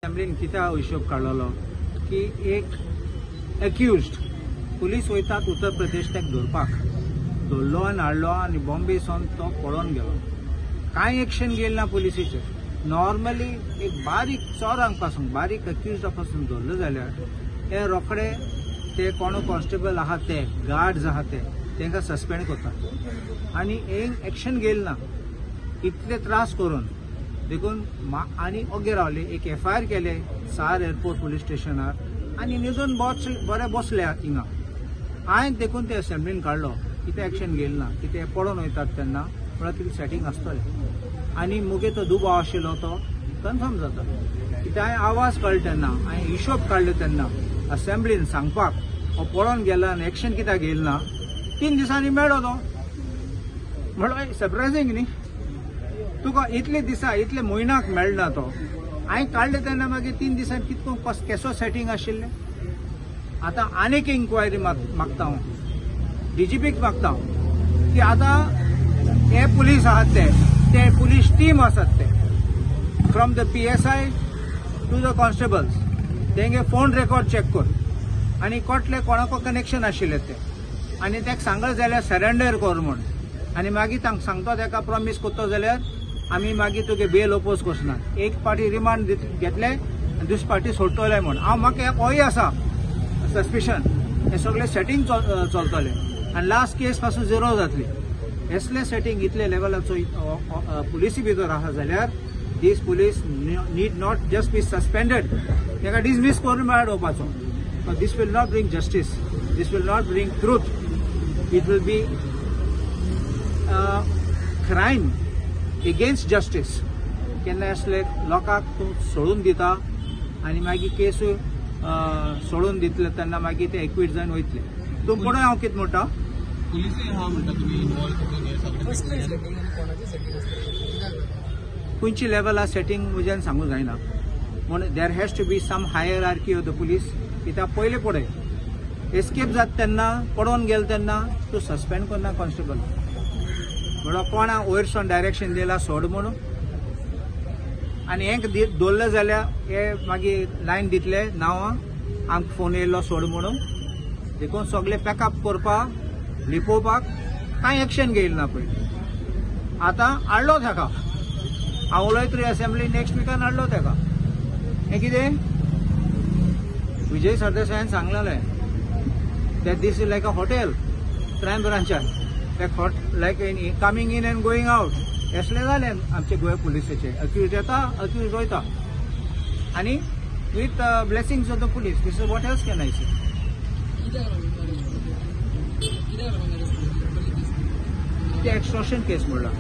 असेंब्लीन कित्याक हिशोब काडलेलो की एक एक्युज्ड पुलीस वयतात उत्तर प्रदेश ताका धरपाक, धरलो आनी हाडलो आनी बॉम्बे सावन तो पळोवन गेलो. कांय एक्शन घेयलें ना पुलिसीचेर. नॉर्मली एक बारीक चोरांक पासून, बारीक एक्युज्डा पासून धरलो जाल्यार हे रोखडे ते कोण कॉन्स्टेबल आहा ते गार्ड्स आहा ते तांकां सस्पेंड करतात आनी एक एक्शन घेयलें ना इतले त्रास करून. देखून आनी ओगे रावले. एक एफआयआर केले सार एअरपोर्ट पुलीस स्टेशनार आनी निजून बरे बसले हिंगा. हांवें देखून ते असेंब्लीन काडलो कितें एक्शन घेयलें ना, कितें पळोवन वयतात तेन्ना म्हळ्यार कितें सेटींग आसतलें आनी मुगे तो दुबाव आशिल्लो तो कन्फर्म जाता. कित्याक हांवें आवाज काडलो तेन्ना, हांवें हिशोब काडलो तेन्ना असेंब्लीन सांगपाक हो पळोवन गेला आनी एक्शन कित्याक घेयलें ना. 3 दिसांनी मेळ्ळो तो, म्हणल्यार सरप्रायझींग न्ही, तुका इतले दिसा इतले म्हयन्याक मेळना तो. हांवें काडले तेन्ना मागीर 3 दिसान कितको केसो सेटींग आशिल्लें. आतां आनीक इन्क्वायरी मागता हांव, डीजीपीक मागता हांव की आतां हे पुलीस आहात ते पुलीस टीम आसात ते from the PSI to the constables तेंगे फोन रेकॉर्ड चॅक कर आनी कोटले कोणाको कनेक्शन आशिल्लें ते आनी ताका सांगलें जाल्यार सरेंडर कर म्हूण आनी मागीर तांकां सांगता ताका प्रॉमीस करता जाल्यार आमी मागीर तुगे बेल ओपोज करना, एक पार्टी रिमांड घेतले आनी दुसरी पार्टी सोडटले म्हूण. हांव म्हाका होय आसा सस्पिशन, हे सगळे सेटींग चलतले आनी लास्ट केस पासून झिरो जातली. असले सेटींग इतले लेवलाचो पुलिसी भितर आसा जाल्यार these police need not just be suspended, ताका डिसमीस करून भायर उडोवपाचो. This will not bring justice, this will not bring truth, it will be crime against justice. केन्ना असले लोकांक तूं सोडून दिता आनी मागीर केसूय सोडून दितले तेन्ना मागीर ते एक्वीट जावन वयतले. तूं पळय हांव कितें म्हणटा, खंयची लेवल आसा सेटींग म्हज्यान सांगूंक जायना म्हूण there has to be some hierarchy of the police. कित्याक पयले पळय एस्केप जाता तेन्ना पडोवन गेले तेन्ना तूं सस्पेंड करना कॉन्स्टेबल, म्हणल्यार कोणा वयर सावन डायरेक्शन दिला सोड म्हणून आनी हेंक दवरलें जाल्यार हे मागीर लायन दितले नांवां आमकां फोन येयलो सोड म्हणून. देखून सगळे पॅकअप करपाक लिपोवपाक कांय एक्शन घेयलें ना पयलीं. आतां हाडलो ताका, हांव उलयत असेंब्ली नेक्स्ट विकान हाडलो ताका. हें कितें विजय सरदेसायान सांगलेलें that this is like a hotel crime ब्रांचान, like coming in and going out. असलें जालें आमचे गोंय पुलिसाचे, अक्यूज येता अक्यूज वयता आनी with blessings of the police. This is what else can I say. ते एक्स्ट्रॉशन केस म्हणला.